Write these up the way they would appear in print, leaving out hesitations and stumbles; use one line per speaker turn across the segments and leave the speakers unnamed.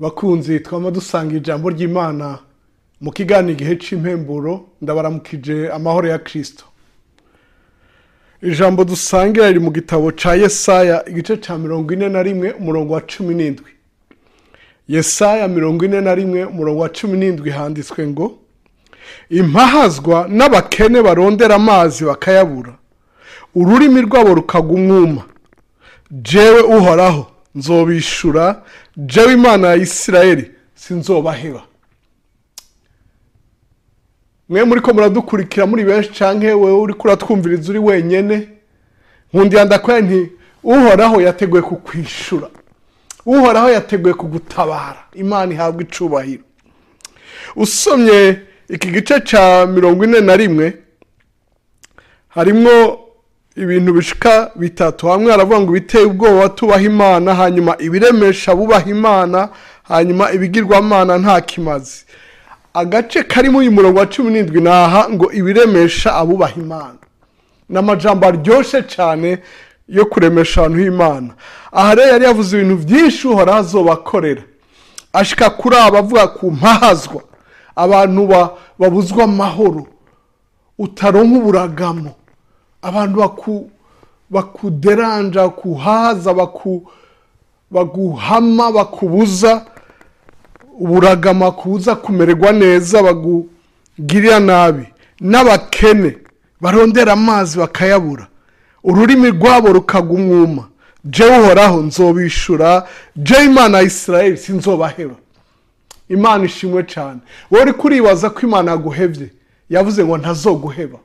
Bakunzi twama dusanga ijambo ry'Imana mu kiganiro igihe c'impemburo, ndabaramukije amahoro ya Kristo. Ijambo dusangira riri mu gitabo ca Yesaya igice ca 41 umurongo wa 17. Yesaya 41 umurongo wa 17 handitswe ngo: impahazwa n'abakene barondera amazi bakayabura, ururimi rwabo rukagumwuma. Jewe Uhoraho nzobishura, jewe Imana ya Isirayeli sinzobaheba. Mwe muriko muradukurikira muri benshi canke wewe uriko uratwumviriza uri wenyene, nkundiye ndakora nti Uhoraho yateguye kukwishura, Uhoraho yateguye kugutabara. Imana ihabwe icubahiro. Usomye iki gice ca 41 harimwo ibintu bishika bitatu. Hamwe aravuga ngo biteye ubwoba tubaha Imana, hanyuma ibiremesha bubaha Imana, hanyuma ibigirwamana nta kimazi. Agace karimo uyu murongo wa 17 naha ngo ibiremesha abubaha Imana. N'amajambo aryoshe cyane yo kuremesha abantu Imana. Aha rero yari yavuze ibintu byinshi Uhoraho azobakorera. Ashika kuri abavuga ku mpahazwa, abantu babuzwa amahoro, utaronka uburagamo, abantu bakuderanja, kuhaza, baguhama, bakubuza uburagama, kubuza kumererwa neza, bagugirira nabi. N'abakene barondera amazi bakayabura, ururimi rwabo rukagumwuma. Jewe Uhoraho nzobishura, jewe Imana ya Isirayeli sinzobaheba. Imana ishimwe cyane. Wowe uri kuribaza ko Imana yaguhevye, yavuze ngo ntazoguheba.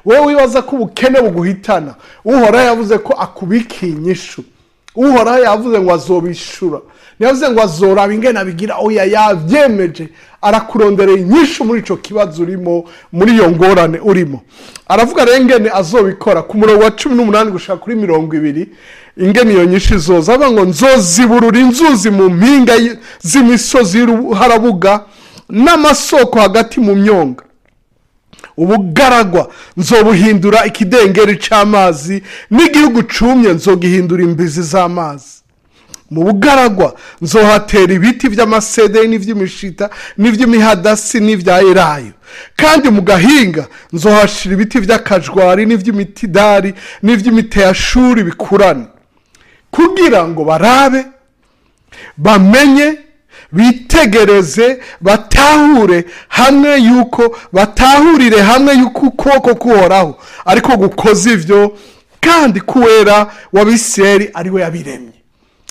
Wowe wibaza ko ubukene buguhitana, Uhoraho yavuze ko akubikiye inyishu. Uhoraho yavuze ngo azobishura, ntiyavuze ngo azoraba ingene abigira. Oya, yavyemeje, arakuronderera inyishu muri ico kibazo urimo, muri iyo ngorane urimo. Aravuga rero ingene azobikora ku murongo wa 18 gushika kuri 20, ingene iyo nyishu izoza. Avuga ngo nzoziburura inzuzi mu mpinga z'imisozi y'uruharabuga n'amasoko hagati mu myonga. Ubugaragwa nzobuhindura ikidengeri c'amazi, n'igihugu cumye nzogihindura imbizi z'amazi. Mu bugaragwa nzohatera ibiti vy'amasederi n'ivy'imishita n'ivy'imihadasi n'ivya elayo. Kandi mu gahinga nzohashira ibiti vy'akajwari n'ivy'imitidari n'ivy'imiteyashuri bikurane, kugira ngo barabe, bamenye, bitegereze, batahure hamwe yuko batahurire hamwe yuko ukuboko k'Uhoraho ariko gukoze ivyo, kandi kuwera w'Abisirayeli ari we yabiremye.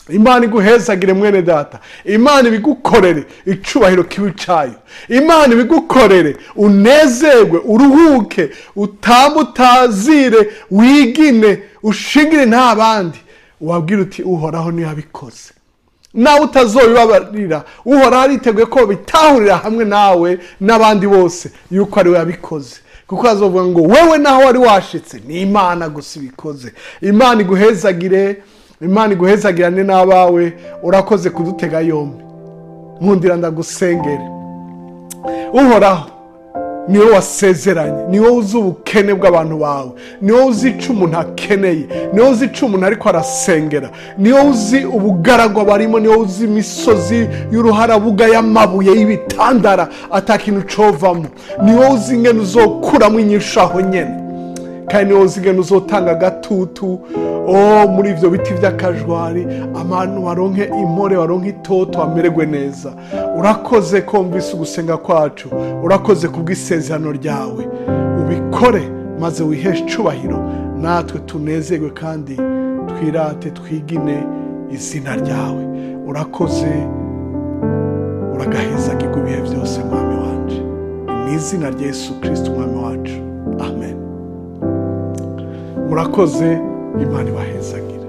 Imana iguhezagire mwene data. Imana ibigukorere icubahiro kibi cayo. Imana ibigukorere unezerwe, uruhuke, utambe, utazire, wigine, ushingire nta bandi. Wabwira uti Uhoraho niwe yabikoze. Nawe utazobibabarira, Uhoraho ariteguye ko bitahurira hamwe nawe n'abandi bose yuko ari we yabikoze. Kuko azovuga ngo wewe naho wari washitse ni Imana gusa ibikoze. Imana iguhezagire, Imana iguhezagirane n'abawe. Urakoze kudutega yombi. Nkundira ndagusengere. Uhoraho niwe wasezeranye, niwe uzi ubukene bw'abantu bawe, niwe uzi ico umuntu akeneye, niwe uzi ico umuntu ariko arasengera, niwe uzi ubugaragwa barimo, niwe uzi imisozi y'uruharabuga y'amabuye y'ibitandara atakintu covamo, niwe uzi ingene uzokuramwo inyishu aho nyene, kandi niwe uzi ingene uzotanga agatutu muri ivyo biti vy'akajwari, abantu baronke impore, baronke itoto, bamererwe neza. Urakoze ko wumvise ugusenga kwacu, urakoze kubw'isezerano ryawe. Ubikore maze wiheshe icubahiro, natwe tunezerwe kandi twirate, twigine izina ryawe. Urakoze, uragahezagirwa ibihe byose mwami wanje. Ni mu izina rya Yesu Kristo umwami wacu, amen. Murakoze, Imana ibahezagire.